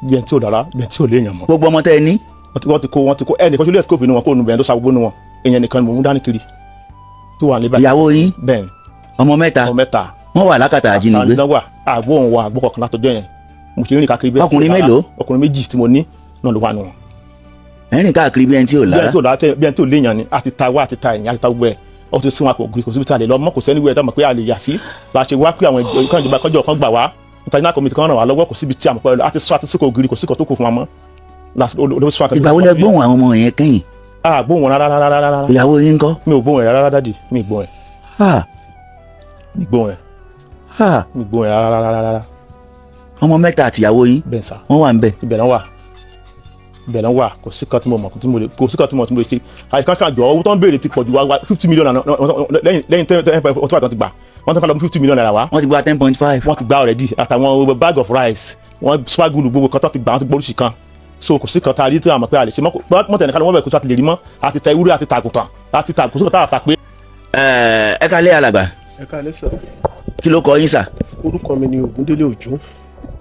bí ẹni tí ò dára, bí ẹni tí ò léèyàn mọ́. Gbogbo ọmọ tẹ́ ẹ ní? Wọ́n ti kó, wọ́n ti kó. Ẹnì kan tó lé escape inú wọn kó nu bẹ́ẹ̀ ló sa gbogbo nu wọn. Èèyàn nìkan ni mo ń dárìn kiri tó wà níbẹ̀. Ìyàwó yín? Bẹ́ẹ̀ ni. Ọmọ mẹ́ta? Ọmọ mẹ́ta. Wọ́n wà lákàtà àjínigbé? Àtàwọn wà, àgbo òun wà, àgbo kọ̀ọ̀kan látọjọ́ yẹn mo ṣe ń rìn káàkiri bẹ́ẹ̀. Ọkùnrin mélòó? Ọkùnrin méjì tí mo ní náà ló wà nù wọn. Ẹ̀ ń rìn káàkiri bí ẹni tí ò Bí ẹni lára? tí ò lára, bí ẹni tí ò léèyàn ni. Àti ta wá, àti ta ẹ̀yìn, àti ta gbogbo ẹ̀, ó ti sún wa, kò kò síbi tí a lè lọ mọ́, kò sẹ́ni wíwẹ̀ tó mọ̀ pé a lè yà sí. Bá a ṣe wá pé àwọn ìjọba ìjọba kọjọ kan gbà wá, international community kan ràn wá lọ́wọ́, kò síbi tí a mọ̀ pé àti sọ àti sókò ògiri, kò sí kan tó kù fún wa mọ́. Ló sún wa. Ìgbà wo lẹ gbóhùn àwọn ọmọ yẹn kẹ́yìn? A gbóhùn wọn rárá rárá rárá. Ìyàwó yín ńkọ́? Mi ò gbóhùn ẹ̀ rárá, daddy, mi ì gbóhùn ẹ̀. Mi ì gbóhùn ẹ̀. Mi ì gbóhùn ẹ̀ rárá rárá rárá. Ọmọ mẹ́ta àtìyàwó yín? Bẹ́ẹ̀ sà. Wọ́n wà ń bẹ̀? Ibẹ̀ náà wà. Ibẹ̀ náà wà. Kò sí kan tí mo mọ̀ tí mo lè, kò sí kan tí mo mọ̀ tí mo lè ṣe. Àyíká kan jọ owó tó ń béèrè ti pọ̀ ju wa 50 million naira lẹ́yìn 10.5 tó ti gbà. Wọ́n ti fẹ́ lọ mú 50 million naira wá. Wọ́n ti gba 10.5. Wọ́n ti gba already, àtàwọn bag of rice, wọ́n spagulu, gbogbo kan tó ti gbà, wọ́n ti gbórùsì kan. So kò sí kan tá a rí tó àmọ̀ pé a lè ṣe mọ́tẹ̀ nìkan wọ́n bẹ̀ kó tó a ti lè rí mọ́. Àti tẹ ewúrẹ́, àti tàgùtàn, àti tàgùtàn tá a ta pé. Ẹ kálẹ́, alàgbà. Ẹ káalẹ́ sà. Kí ló kọ yín, sà? Orúkọ mi ni Ògúndélé Òjó.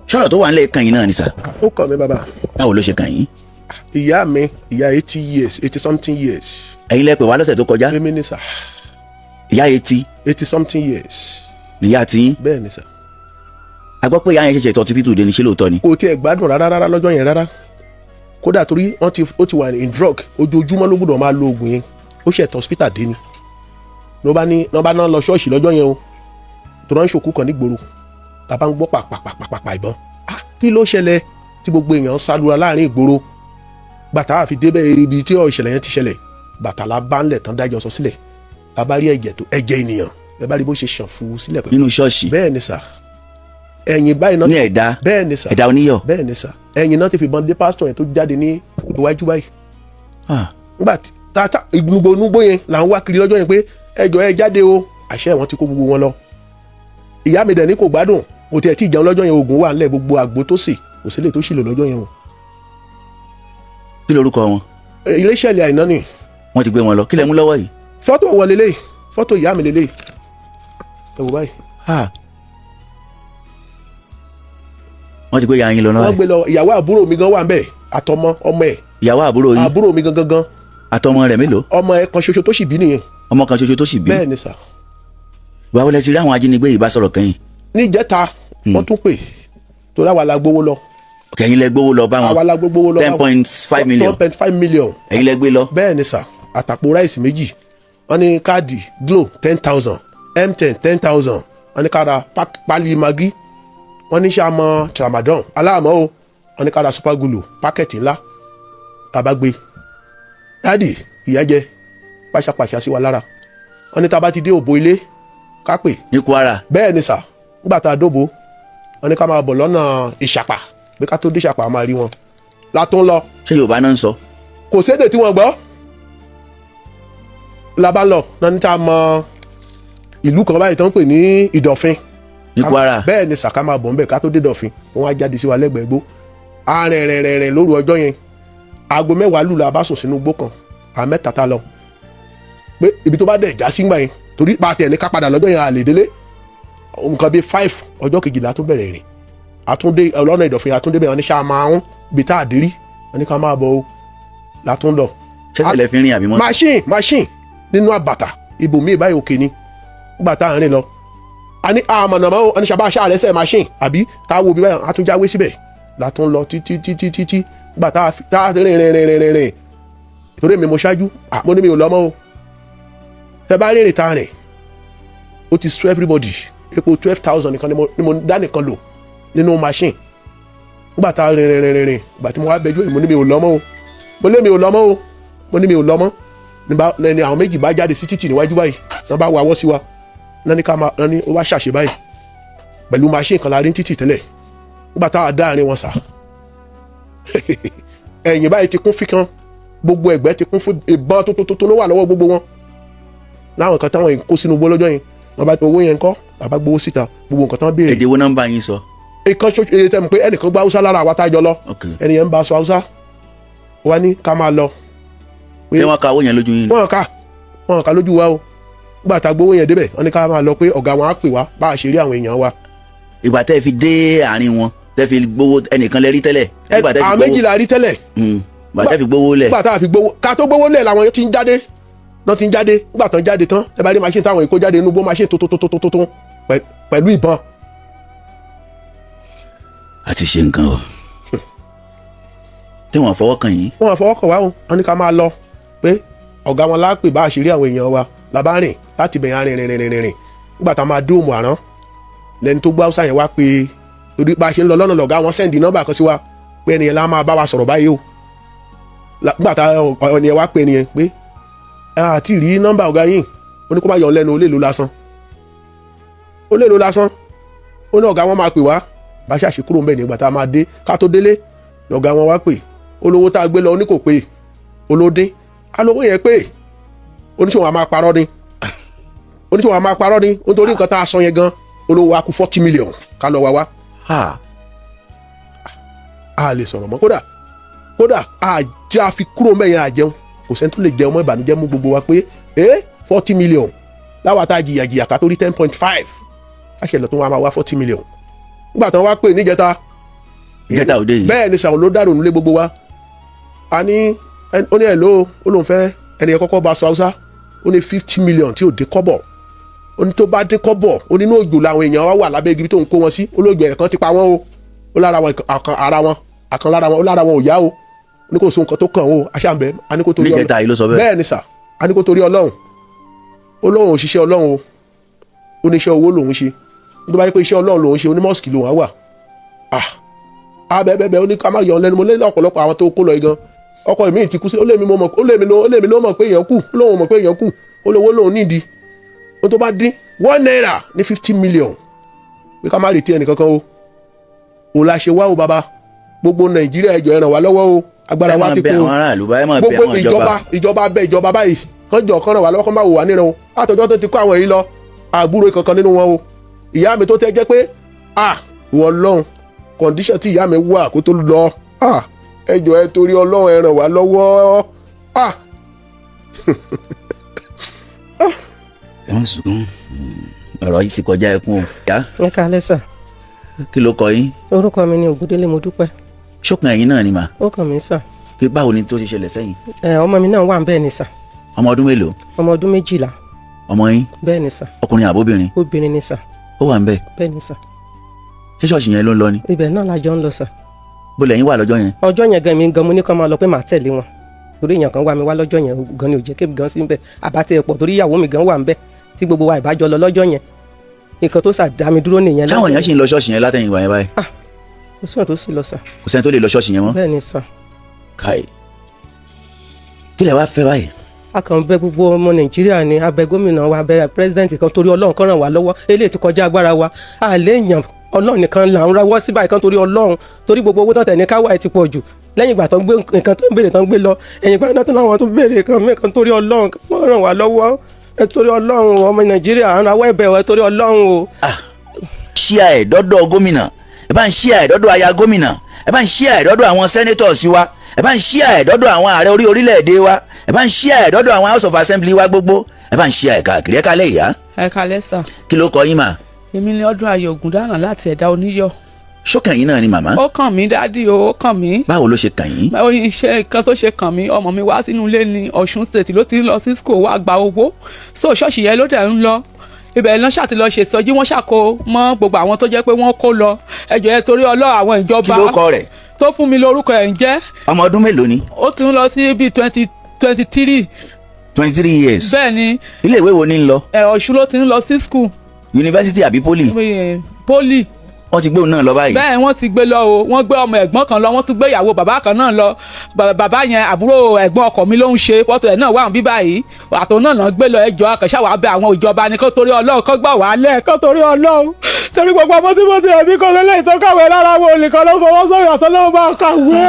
Sọ̀rọ̀ tó wà nílẹ̀ kàn yín náà ni, sà? Ó kàn mí, bàbá. Báwo ló ṣe kàn yín? Ìyá mi, ìyá 80 years, 80 something years. Ẹ̀yin lẹ pè wá lọ́sẹ̀ tó kọjá. Èmi ni, sà. Ìyá 80. 80 something years. Níyà tí yín? Bẹ́ẹ̀ ni, sà. A gbọ́ pé ìyá yẹn ṣẹ̀ṣẹ̀ tọ́ hospital dé ní, ṣé lóòótọ́ ni? Kò tiẹ̀ gbádùn rárá rárá lọ́jọ́ yẹn rárá. Kódà torí wọ́n ti ó ti wà in drug, ojoojúmọ́ ló gbọ́dọ̀ máa lo oògùn yẹn. Ó ṣẹ̀ tọ́ hospital dé ni ló bá ní ló bá náà lọ ṣọ́ọ̀ṣì lọ́jọ́ yẹn o, tó náà ń ṣòkú kan nígboro. Tàbá ń gbọ́ pàpàpàpàpà ìbọn. Ah, kí ló ṣẹlẹ̀ tí gbogbo èèyàn ń sálura láàrin ìgboro? Bàtà àfi débẹ̀ ibi tí ìṣẹ̀lẹ̀ yẹn ti ṣẹlẹ̀, bàtà la bá ń lẹ̀ tán dájọ́ sọ sílẹ̀. La bá rí ẹ̀jẹ̀ tó ẹ̀jẹ̀ ènìyàn, ẹ bá rí bó ṣe ṣàn fún sílẹ̀ pẹ̀lú. Nínú ṣọ́ọ̀ṣì? Bẹ́ẹ̀ ni, sà, ẹ̀yìn báyìí náà. Ní ẹ̀dá? Bẹ́ẹ̀ ni, sà. Ẹ̀dá oníyọ̀? Bẹ́ẹ̀ ni, sà. Ẹ̀yìn náà ti fi ìbọn dé pásítọ̀ yẹn tó jáde ní iwájú báyìí. Nígbà tí tata gbogbo onúgbó yẹn là ń wá kiri lọ́jọ́ yẹn pé ẹjọ́ ẹ jáde o, àṣẹ wọn ti kó gbogbo wọn lọ. Ìyá mi dẹ̀ ní kò gbádùn, kò tiẹ̀ tí ì jẹun lọ́jọ́ yẹn. Oògùn wà ńlẹ̀, gbogbo àgbo tó sì kò sí lè tó sì lò lọ́jọ́ yẹn o. Kí lorúkọ wọn? Ilé ìṣẹ̀lẹ̀ àìná ni. Wọ́n ti gbé wọn lọ. Kí lẹ mú lọ́wọ́ yìí? Fọ́tò wọn lélẹ̀, fọ́tò ìyá mi lélẹ̀, ẹ wò báyìí. Wọ́n ti gbé ìyá yín lọ náà? Wọ́n gbé lọ. Ìyàwó àbúrò mi gan wà ńbẹ̀, àtọmọ ọmọ ẹ̀. Ìyàwó àbúrò yín? Àbúrò mi gangan gan. Àtọmọ rẹ̀ mélòó? Ọmọ ẹ̀ kan ṣoṣo tó sì bí nìyẹn. Ọmọ kan ṣoṣo tó sì bí? Bẹ́ẹ̀ ni, sà. Báwo lẹ ti rí àwọn ajínigbé yìí bá sọ̀rọ̀ kẹ́yìn? Níjẹta wọ́n tún pè, torí àwa la gbowó lọ. Kẹ́yìn lẹ gbowó lọ bá wọn? Àwa la gbowó lọ. 10.5 million? 10.5 million. Ẹ̀yin lẹ gbé lọ? Bẹ́ẹ̀ ni, sà, àtàpò ráìsì méjì. Wọ́n ní káàdì Glo 10,000, MTN 10,000. Wọ́n ní ká ra pálí Maggi. Wọ́n ní sàmọ́ tramadol aláàmọ́ o. Wọ́n ní ká ra super glue pákẹ́ẹ̀tì ńlá. Tàbá gbé, daddy, ìyá jẹ pàṣàpàṣà sí wa lára. Wọ́n ní tá a bá ti dé òbó ilé, ká pè. Ní Kwara? Bẹ́ẹ̀ ni, sà. Nígbà tá a dóbo, wọ́n ní ká máa bọ̀ lọ́nà Ìṣàpà, pé ká tó dé Ìṣàpà, a máa rí wọn. Látún lọ. Ṣé Yorùbá náà ń sọ? Kò sédè tí wọ́n gbọ́. La bá lọ náà ní tá a mọ ìlú kan báyìí tó ń pè ní Ìdọ̀fin. Ní Kwara? Bẹ́ẹ̀ ni, sà, ká máa bọ̀ ńbẹ̀, ká tó dé Ìdọ̀fin, wọ́n á jáde sí wa lẹ́gbẹ̀ẹ́ gbó. Arìnrìnrìnrìn lóru ọjọ́ yẹn, aago 10 lù la bá sùn sínú igbó kan, àwọn mẹ́ta tá lọ, pé ibi tó bá dẹ̀ já sí gbà yẹn, torí pa tẹ̀ ní ká padà lọ́jọ́ yẹn, a lè délé. Nǹkan bíi 5 ọjọ́ kejìlá tó bẹ̀rẹ̀ rìn, àtúndé ọlọ́nà Ìdọ̀fin, àtúndé bẹ́ẹ̀. Wọ́n ní sáà máa ń bi tá a dérí. Wọ́n ní ká máa bọ̀ o, látún lọ. Ṣẹ́sẹ̀ lẹ fi rìn àbí mọ́tò? Machine, machine nínú àbàtà ibòmíì báyìí, òkè ni. Nígbà tá à ń rìn lọ, a ní àmọ̀nàmọ́ o. A ní sábà ṣáà rẹ́sẹ̀ machine àbí ká wo bí báyìí, a tún jáwé síbẹ̀, látún lọ títí títí títí. Nígbà tá a rìn rìn rìn rìn rìn, torí mi mo ṣáájú, mo ní mi ò lọ mọ́ o. Tẹ bá rìnrìn tá a rìn, ó ti sú everybody. Epo 12,000 nìkan ni mo dá nìkan lò nínú machine. Nígbà tá a rìn rìn rìn rìn, ìgbà tí mo wá bẹjú, mo ní mi ò lọ mọ́ o, mo ní mi ò lọ mọ́ o, mo ní mi ò lọ mọ́. Ní àwọn méjì bá jáde sí títì níwájú báyìí, wọ́n bá wawọ́ sí wa náà ní ká máa náà ní ó wá ṣàṣe báyìí pẹ̀lú machine kan la rí ní títì tẹ́lẹ̀. Nígbà tá a dá àárín wọn, sà, ẹ̀yìn báyìí ti kún fíkan, gbogbo ẹ̀gbẹ́ ti kún fún ìbọn tuntun ló wà lọ́wọ́ gbogbo wọn. Láwọn kan táwọn kó sínú igbó lọ́jọ́ yẹn, wọ́n bá owó yẹn kọ́, bàbá gbowó síta, gbogbo nǹkan tán béèrè. Èdè wo náà ń bá yín sọ? Ìkan ṣoṣo èdè tẹ́ mọ̀ pé ẹnìkan gbọ́ Haúsá lára àwa tá a jọ lọ. Ẹnì yẹn ń bá a sọ Haúsá, wọ́n ní ká máa lọ. Ṣé wọ́n ka owó yẹn lójú yín ni? Wọ́n kà, wọ́n kà lójú wa o. Nígbà tá a gbowó yẹn débẹ̀, wọ́n ní ká máa lọ, pé ọ̀gá wọn á pè wá bá a ṣe rí àwọn èèyàn wa. Ìgbà tẹ́ fi dé àárín wọn, tẹ́ fi gbowó, ẹnìkan lẹ rí tẹ́lẹ̀? Nígbà tẹ́ fi Àwọn gbowó méjì la rí tẹ́lẹ̀. Ìgbà tẹ́ fi gbowó lẹ̀? Nígbà tá a fi gbowó, ká tó gbowó lẹ̀ làwọn ti ń jáde náà, ti ń jáde. Nígbà tán jáde tán, ẹ bá rí machine táwọn èkó jáde inú bó, machine tó tó tó tó tó tó pẹ̀lú ìbọn. A ti ṣe nǹkan o tí wọ́n fọwọ́ kàn yín? Wọn fọwọ́ kàn wá o. Wọ́n ní ká máa lọ, pé ọ̀gá wọn lápè bá a ṣe rí àwọn èèyàn wa. La bá rìn láti bẹ̀yàn, rìn rìn rìn rìn rìn. Nígbà tá a máa dé òmù àrán, lẹni tó gbọ́ Haúsá yẹn wá pé, torí bá a ṣe ń lọ lọ́nà lọ̀gá wọn send nọ́mbà kan sí wa, pé ẹnìyẹn lá máa bá wa sọ̀rọ̀ báyìí o. Nígbà tá ẹnìyẹn wá pé ẹnìyẹn pé àti rí nọ́mbà ọ̀gá yìí, ó ní kó má yọ lẹ́nu, ó lè lò lásán, ó lè lò lásán. Ó ní ọ̀gá wọn máa pè wá. Bá ṣàṣì kúrò ńbẹ̀ nígbà tá a máa dé, ká tó délé lọ̀gá wọn wá pè. Olówó tá a gbé lọ oní kò pé, olódín alówó yẹn pé. Oníṣòwò a máa parọ́ ni, oníṣòwò a máa parọ́ ni. Nítorí nǹkan tá a sọ yẹn gan, olówó wa kú 40 million ká lọ wá wá. A lè sọ̀rọ̀ mọ́. Kódà àjẹ́ àfi kúrò mẹ́yẹn, àjẹun kò sẹ́ni tó lè jẹun mọ́. Ìbànújẹ́ mú gbogbo wa pé 40 million láwa tá a jìyà jìyà ká tó rí 10.5, káṣẹ̀ lọ tó wá máa wá 40 million. Nígbà tí wọ́n wá pè níjẹta. Ìjẹta òde yìí. Bẹ́ẹ̀ ni, sàwọn ló dàrú nílé gbogbo wa. A ní, ó ní ẹ̀ ló ó lóun fẹ́ ẹni yẹn kọ́kọ́ bá sọ Haúsá. Ó ní 50 million tí ò dé kọ́bọ̀. Ó ní tó bá dé kọ́bọ̀, ó ní inú òjò làwọn èèyàn wá wà lábẹ́ igi tó ń kó wọn sí. Ó lóògbé ẹ̀kan ti pa wọ́n o. Ó lára wọn àkan ara wọn àkan lára wọn, ó lára wọn ò yá o. Ó ní kò sí nǹkan tó kàn ó aṣáǹbẹ̀. A ní kó torí. Níjẹta yìí ló sọ bẹ́ẹ̀. Bẹ́ẹ̀ ni sà. A ní kó torí Ọlọ́run. Ó lóun òṣìṣẹ́ Ọlọ́run o, ó ní iṣẹ́ owó lòun ṣe. Tó bá yẹ pé iṣẹ́ Ọlọ́run lòun ṣe, ó ní mosque lòun á wà. Ah, abẹ́bẹ́bẹ́, ó ní ká má yọ lẹ́nu. Mo lé ọ̀pọ̀lọpọ̀ àwọn tó kó lọ yìí gan, ọkọ mi ti kú sí. Ó lé mi mo mọ̀, ó lé mi ló mọ̀ pé èèyàn kú. Ó lóun mọ̀ pé èèyàn kú. Ó lówó lòun nídìí. Ó tó bá dín ₦1 ní 50 million pé ká má retí ẹnìkankan o. Òun la ṣe wá o. Bàbá, gbogbo Nàìjíríà, ẹ jọ̀ọ́, ẹ ràn wá lọ́wọ́ o. Agbára Ẹ wa máa ti bẹ kún o. àwọn aráàlú bá ẹ máa bẹ Gbogbo àwọn ìjọba ìjọba. Ìjọba, bẹ ìjọba báyìí, kán jọ kán ràn wá lọ́wọ́, kán bá wò wá níran o. Látọjọ́ tó ti kó àwọn yìí lọ, àgbúrò kankan nínú wọn o. Ìyá mi tó tẹ́ jẹ́ pé, ah, ìwọ Ọlọ́run, condition tí ìyá mi wà kó tó lọ, ah, ẹ jọ̀ọ́, ẹ torí Ọlọ́run, ẹ ràn wá lọ́wọ́, ah. Ẹ má sunkún, ọ̀rọ̀ yìí ti kọjá ẹkún o. Ìyá. Ẹ káalẹ́ sà. Kí ló kọ yín? Orúkọ mi ni Ògúndélé Modúpẹ́. Ṣókan ẹ̀yin náà ni mà? Ó kàn mí sà. Kí báwo ni tó ṣe ṣẹlẹ̀ sẹ́yìn? Ẹ ọmọ mi náà wà ń bẹ́ẹ̀ ni sà. Ọmọ ọdún mélòó? Ọmọ ọdún 12. Ọmọ yín? Bẹ́ẹ̀ ni sà. Ọkùnrin àbóbìnrin? Obìnrin ni sà. Ó wà ń bẹ̀? Bẹ́ẹ̀ ni sà. Ṣé ṣọ́ọ̀ṣì yẹn ló ń lọ ni? Ibẹ̀ náà la jọ ń lọ sà. Bó lẹ́yìn wà lọ́jọ́ yẹn? Ọjọ́ yẹn gan, mi gan mo ní kán máa lọ pé màá tẹ̀lé wọn, torí èèyàn kan wá mi wá lọ́jọ́ yẹn gan ni ò jẹ́ kébì gan sí ń bẹ̀. Àbátẹ ẹ̀pọ̀ torí ìyàwó mi gan wà ń bẹ̀ tí gbogbo wa ìbájọ lọ lọ́jọ́ yẹn. Nǹkan tó ṣàdá mi dúró nìyẹn. Táwọn èèyàn ṣì ń lọ ṣọ́ọ̀ṣì yẹn látẹ̀yìn ìgbà yẹn báyìí? Kò sí ọ̀nà tó sì lọ sà. Kò sẹ́ni tó lè lọ ṣọ́ọ̀ṣì yẹn mọ́? Bẹ́ẹ̀ ni sà. Káì, kí lẹ wá fẹ́ báyìí? A kàn bẹ̀ gbogbo ọmọ Nàìjíríà ni, a bẹ̀ gómìnà wa, bẹ̀ president kan, torí Ọlọ́run, kan ràn wá lọ́wọ́. Eléyìí ti kọjá agbára wa. A lè yàn, Ọlọ́run nìkan là ń rawọ́ sí báyìí, kan torí Ọlọ́run, torí gbogbo owó tó tẹ̀ ní káwá ẹ̀ ti pọ̀ jù. Lẹ́yìn ìgbà tó ń gbé nǹkan tó ń béèrè tó ń gbé lọ, ẹ̀yìn ìgbà náà tó láwọn tó béèrè nǹkan mẹ́kan. Torí Ọlọ́run, wọ́n ràn wá lọ́wọ́. Ẹ torí Ọlọ́run, ọmọ Nàìjíríà, à ń rawọ́ ẹ̀bẹ̀, ẹ torí Ọlọ́run o. Share ẹ̀ dọ́dọ̀ gómìnà, ẹ bá ń share ẹ̀ dọ́dọ̀ aya gómìnà, ẹ bá ń share ẹ̀ dọ́dọ̀ àwọn senators wa, ẹ bá ń share ẹ̀ dọ́dọ̀ àwọn ààrẹ orí orílẹ̀-èdè wa, ẹ bá ń share ẹ̀ dọ́dọ̀ àwọn house of assembly wa gbogbo, ẹ bá ń share ẹ̀ káàkiri. Ẹ kálẹ̀, ìyá. Ẹ kálẹ́ sà. Kí ló kọ yín mà? Èmi ni Ọdún Ayọ̀ Ògúndànà láti Ẹ̀dá Oníyọ̀. Ṣókàn yín náà ni, màmá? Ó kàn mí, daddy o, ó kàn mí. Báwo ló ṣe kàn yín? Báwo ni ṣe nǹkan tó ṣe kàn mí? Ọmọ mi wá sínú ilé ní Ọ̀ṣun State ló ti ń lọ sí school, wá gba owó, so ṣọ́ọ̀ṣì yẹn ló dẹ̀ ń lọ. Ibẹ̀ náà ṣàti lọ ṣètọ́jú, wọ́n ṣàkó mọ́ gbogbo àwọn tó jẹ́ pé wọ́n kó lọ. Ẹjọ́, ẹ torí Ọlọ́run, àwọn ìjọba. Kí ló kọ rẹ̀? Tó fún mi lórúkọ ẹ̀ ń jẹ́. Ọmọ ọdún mélòó ni? Ó ti ń lọ sí bíi 23. 23 years? Bẹ́ẹ̀ ni. Ilé ìwé wo ni ń lọ? Ẹ Ọ̀ṣun ló ti ń lọ sí school. Yunifásitì àbí poly? Poly. Wọ́n ti gbé òun náà lọ báyìí? Bẹ́ẹ̀, wọ́n ti gbé lọ o. Wọ́n gbé ọmọ ẹ̀gbọ́n kan lọ, wọ́n tún gbé ìyàwó bàbá kan náà lọ. Bàbá yẹn, àbúrò ẹ̀gbọ́n ọkọ mi ló ń ṣe pọ́tò ẹ̀ náà wà ń bí báyìí, àtò náà náà gbé lọ. Ẹjọ́, àkànṣe àwọn abẹ àwọn ìjọba ni kó torí Ọlọ́run, kó gbà wá lẹ̀, kó torí Ọlọ́run, torí gbogbo ọmọ tí mo ti ẹ̀mí kó lélẹ̀ tó kàwé lára wọn nìkan ló fọwọ́ sọ̀rọ̀ sọ́lọ́ máa kàwé.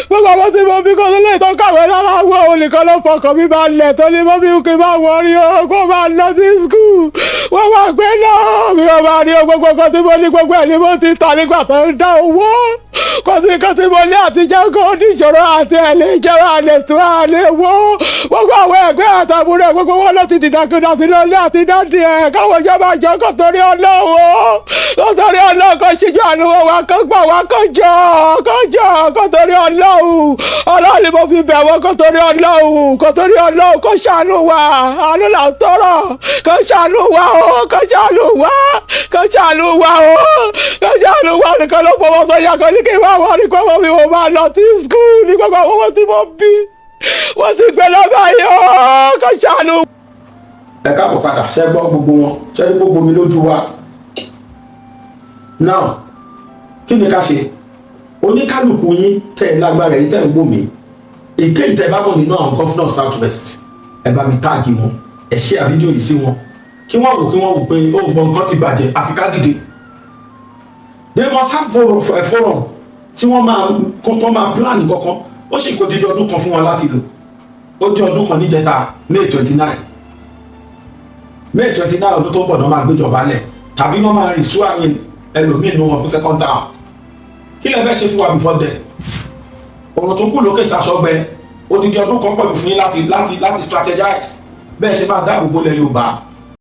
Gbogbo ọmọ tí mo bí kó lélẹ̀ tó kàwé lára wọn nìkan ló fọkàn mi máa lẹ̀ tó ní mọ́bí kí n máa wọrí o, kó máa lọ sí school. Wọ́n wá gbé náà mi ò máa rí o. Gbogbo nǹkan tí mo ní, gbogbo ẹ̀ ni mo ti ta nígbà tó ń dá owó. Kò sí nǹkan tí mo ní àtijọ́ kó níṣòro àti ẹ̀ lè jẹun, àlè tún àlè wó. Gbogbo àwọn ẹgbẹ́ àtàbúrò ẹ̀, gbogbo wọn ló ti dìdàkudà sí lọ́lé àti daddy ẹ̀. Káwọn ìjọba jọ, kó torí Ọlọ́run o, kó torí Ọlọ́run, kó ṣíjú àánú wọn wá, kó gbà wá, kó jọ, kó jọ, kó torí Ọlọ́run. Ọlọ́run ni mo fi bẹ̀ wọ́n, kó torí Ọlọ́run, kó torí Ọlọ́run, kó ṣàánú wa. Àánú là ń tọrọ. Kó ṣàánú wa o, kó ṣàánú wa, kó ṣàánú wa o, kó ṣàánú wa. Nìkan ló fọwọ́ sọ yà kan ní kí n wá wọ́n ní kó wọ́n mi, mo máa lọ sí school ní gbogbo àwọn owó tí mo bí, wọ́n ti gbé lọ báyìí o, kó ṣàánú. Ẹ káàbọ̀ padà. Ṣe gbọ́ gbogbo wọn? Ṣe rí gbogbo mi lójú wa now? Kí ni ká ṣe? Oníkálukú yín tẹ́ ẹ lágbára yín, tẹ́ ẹ ń gbò mí, èkéyìí tẹ́ ẹ bá mọ̀ nínú àwọn governor South West, ẹ bá mi tag wọn, ẹ share fídíò yìí sí wọn, kí wọ́n wò, kí wọ́n wò pé ó gbọ́n nǹkan ti bàjẹ́, àfi ká dìde. They must have forum, a forum tí wọ́n máa kó tó máa plan kankan. Ó sì kó dídí ọdún kan fún wọn láti lò. Ó dín ọdún kan níjẹta, May 29, May 29 ọdún tó ń bọ̀ náà máa gbéjọba lẹ̀, tàbí wọ́n máa rìn sú àyìn ẹlòmíín nu wọn fún second term. Kí lẹ fẹ́ ṣe fún wa before then? Ọ̀rọ̀ tó kù lókè sàṣọgbẹ. Odidi ọdún kan pẹ̀lú fún yín láti strategize bẹ́ẹ̀ ṣe máa dáàbò bo ilẹ̀ Yorùbá.